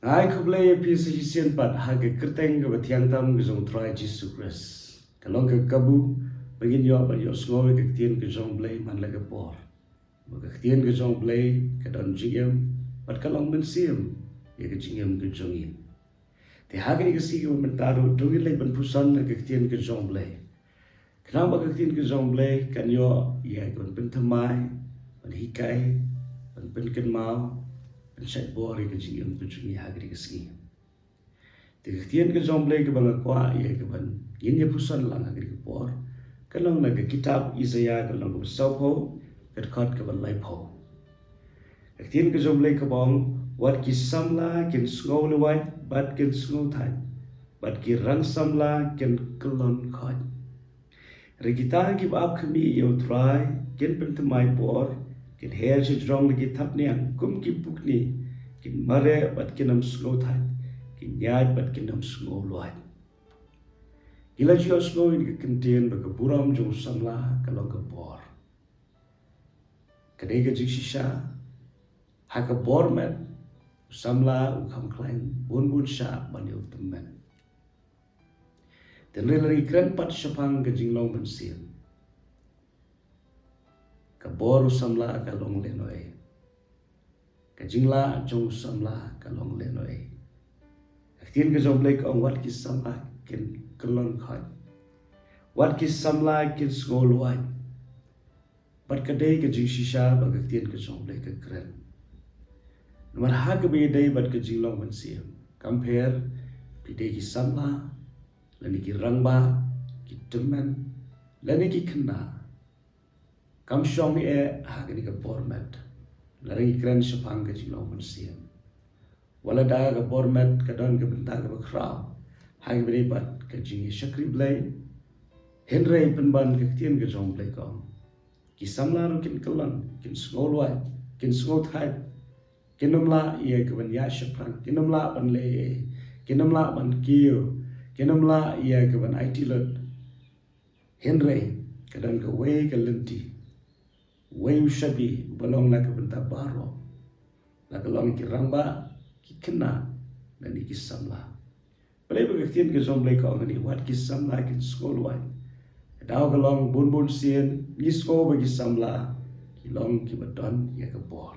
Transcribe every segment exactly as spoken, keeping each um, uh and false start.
Ai khublei ïa phi sa shisien pat ha ka kyrteng kaba thiang tam ka jong u Trai Jisu Khrist. Ka long ka kabu ba ngin ïoh ban ïohsngew ïa ka ktien ka jong u Blei man la ka por. Ba ka ktien ka jong u Blei ka don jingim bad ka long mynsiem ïa ka jingim ka jong ngi. Te ha kane ka sngi kaba mynta ruh to ngin leit ban pyrshang ïa ka ktien ka jong u Blei. Khnang ba ka ktien ka jong u Blei kan ïoh ïa ka ban pynthymmai, ban hikai, ban pynkynmaw, ban shait bor ïa ka jingim ka jong ngi ha kane ka sngi. Te ka ktien ka jong u Blei kaba nga kwah ïa ka ban ngin ïa pyrshang lang ha kane ka por ka long na ka kitab Isaïah ka long kaba sawphew, ka dkhot kaba laiphew. Ka ktien ka jong u Blei kaba ong, wat ki samla kin sngew lwait bad kin sngew thait, bad ki rang samla kin kyllon khoit. Hynrei kita kiba ap khmih ïa u Trai kin pynthymmai por, kin her sha jrong da ki thapniang kum ki pukni, kin mareh bad kin ym sngew thait, kin ïaid bad kin ym sngew lwait. Ngi la ju ïohsngew ïa ka ktien ba ka burom jong u samla ka long ka bor. Ka dei ka jingshisha, ha ka bor met u samla u kham khlaiñ bun bun shah ban ïa u tymmen. Te hynrei lada ngi kren pat shaphang ka jinglong mynsiem, ka bor u samla ka long lehnohei. Ka jinglah jong u samla ka long lehnohei. Ka ktien ka jong u Blei ka ong wat ki samla kin kyllon khoit, wat ki samla kin sngew lwait. Bad ka dei ka jingshisha ba ka ktien ka jong u Blei ka kren. Namar ha kaba ïadei bad ka jinglong mynsiem, kam pher phi dei ki samla lane ki rangbah, ki tymmen lane ki khynnah, kam shong eh ha kane ka bor met lada ngi kren shaphang ka jinglong mynsiem. Wat lada ka bor met ka don ka bynta kaba khraw ha kaba ïadei bad ka jingïashakri Blei, hynrei pynban ka ktien ka jong u Blei ka ong, ki samla ruh kin kyllon, kin sngew lwait, kin sngew thait, kin ym lah ïa ka ban ïaid shaphrang, kin ym lah ban leh ei ei, kin ym lah ban kiew, kin ym lah ïa ka ban aiti lut. Hynrei ka don kawei ka lynti, uwei u shabi uba long na ka bynta baroh, la ka long ki rangbah, ki khynnah lane ki samla. Balei ba ka ktien ka jong u Blei ka ong hangne wat ki samla kin sngew lwait? Ka daw ka long bun bun sien ngi sngew ba ki samla ki long kiba don ïa ka bor.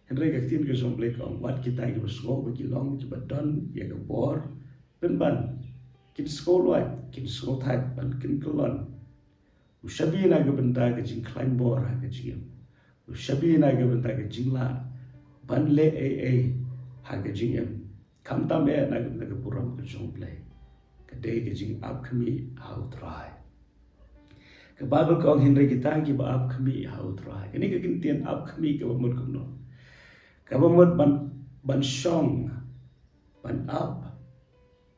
Hynrei ka ktien ka jong u Blei ka ong wat kita kiba sngew ba ki long kiba don ïa ka bor, pynban kin sngew lwait, kin sngew thait bad kin kyllon. U shabi na ka bynta ka jingkhlaiñ bor ha ka jingim. U shabi na ka bynta ka jinglah ban leh ei ei ha ka jingim. Khamtam eh na ka bynta ka burom ka jong u Blei. Ka dei ka jingap khmih ha u Trai. Ka Baibl ka ong hynrei kita kiba ap khmih ha u Trai. Kane ka kyntien ap khmih kaba mut kumno? Kaba mut ban, ban shong, ban ap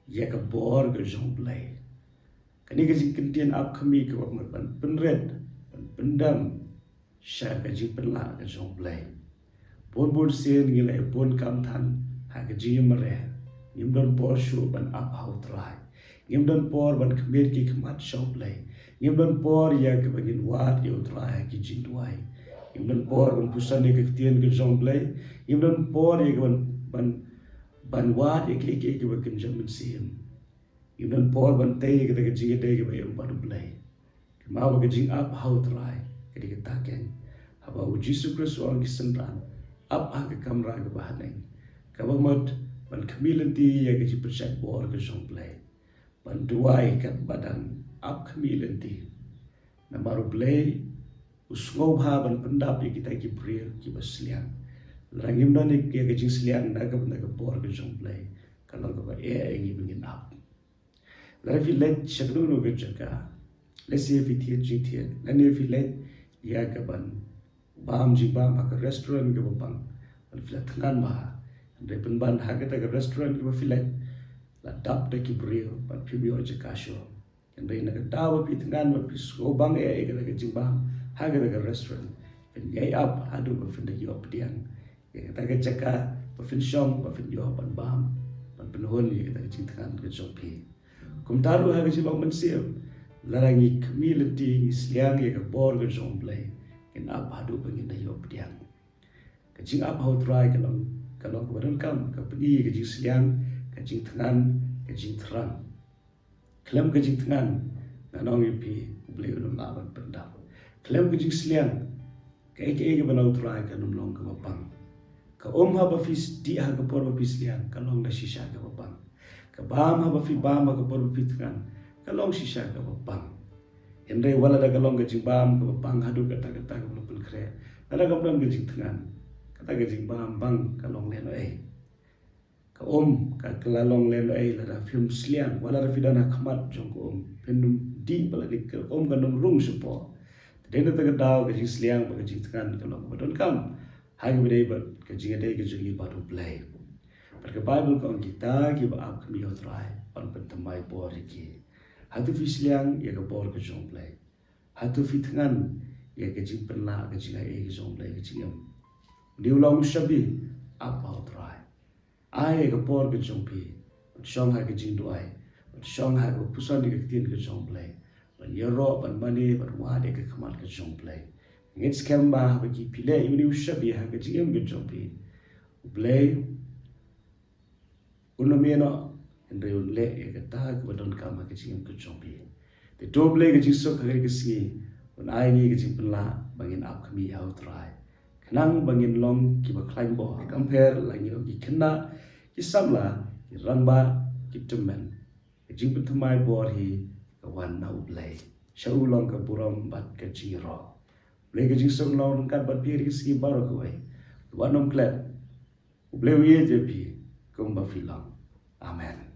ïa ka bor ka jong u Blei. Kane ka jingkyntien ap khmih kaba mut ban pynrit, ban pyndem sha ka jingpynlah ka jong u Blei. Bun bun sien ngi la ïa bun kam than ha ka jingïamareh. Ngim don por shuh ban ap ha u Trai. Ngim don por ban khmih ki khmat sha u Blei. Ngim don por ïa kaba ngin wad ïa u Trai ha ki jingduwai. Ngim don por ban pyrshang ïa ka ktien ka jong u Blei. Ngim don por ïa ka ban, ban, ban wad ïa kiei kiei kiba kynja mynsiem. Ngim don por ban tei ïa kata ka jingïadei kaba im bad u Blei. Kynmaw ba ka jingap ha u Trai ka dei kata keiñ. Haba u Jisu Khrist u ong ki synran, ap ha ka kamra kaba haneng. Kaba mut ban khmih lynti ïa ka jingpynshait bor ka jong u Blei. Ban duwai katba dang ap khmih lynti. Namar u Blei u sngewbha ban pyndap ïa kita ki briew kiba sliang. Lada ngim don ïa ka jingsliang na ka bynta ka bor ka jong u Blei, ka long kaba eh ïa ngi ba ngin ap. Lada phi leit sha kano kano ka jaka, lehse phi thied jingthied, lane phi leit ïa ka ban bam jingbam ha ka restaurant kaba bang, lada phi la thngan bha. Hynrei pynban ha kata ka restaurant kaba phi leit la dap da ki briew bad phim ïoh jaka shuh. Hynrei na ka daw ba phi thngan bad phi sngewbang eh ïa kata ka jingbam ha kata ka restaurant, phin ïai ap haduh ba phin da ïoh pdiang ïa kata ka jaka ba phin shong ba phin ïoh ban bam ban pynhun ïa kata ka jingthngan ka jong phi. Kumta ruh ha ka jinglong mynsiem, lada ngi khmih lynti ngi sliang ïa ka bor ka jong u Blei, ngin ap haduh ba ngin da ïoh pdiang. Ka jingap ha u Trai ka long ka long kaba donkam, ka pyni ka jingsliang, ka jingthngan, ka jingthrang. Khlem ka jingthngan, ngan ong ïa phi, U Blei un ym lah ban pyndap. Khlem ka jingsliang, kaei kaei kaba na U Trai kan ym long kaba pang. Ka um haba phi dih ha ka por ba phi sliang, ka long da shisha kaba pang. Ka bam haba phi bam ha ka por ba phi thngan, ka long shisha kaba pang. Hynrei wat lada ka long ka jingbam kaba pang haduh katta katta kaba la pynkhreh, lada kam don ka jingthngan, kata ka jingbam bang ka long lehnohei. Ka um ka la long lehnohei lada phim sliang, wat lada phi don ha khmat jong ka um, phin ym dih ba la dei, ka um kan ym rung shapoh. Te dei na kata ka daw ka jingsliang bad ka jingthngan ka long kaba donkam ha kaba ïadei bad ka jingïadei ka jong ngi bad U Blei. Bad ka Baibl ka ong, kita kiba ap khmih ha U Trai yn pynthymmai bor ïa ki. Hato phi sliang ïa ka bor ka jong U Blei? Hato phi thngan ïa ka jingpynlah ka jingaiei ka jong U Blei, ka jingim? Une u long u shabi, ap ha U Trai. Ai ïa ka por ka jong phi ban shong ha ka jingduwai, ban shong ha kaba puson ïa ka ktien ka jong U Blei, ban ïaroh, ban mane, ban wad ïa ka khmat ka jong U Blei. Ngin skhem ba haba ki phi leh ïa une u shabi ha ka jingim ka jong phi, U Blei un ym ïehnoh, hynrei un leh ïa kata kaba donkam ha ka jingim ka jong phi. Te to U Blei ka jingsuk ha kane ka sngi un ai ngi ka jingpynlah ba ngin ap khmih ha U Trai, khnang ba ngin long kiba khlaiñ bor, kumba la ngi long ki khynnah, ki samla, ki rangbah, ki tymmen. Ka jingpynthymmai bor hi ka wan na U Blei. Sha u long ka burom bad ka jingïaroh. U Blei ka jingsuk un long ryngkat bad phi ha kane ka sngi baroh kawei. Wat nym klet. U Blei u ïeit ïa phi kumba phi long. Amen.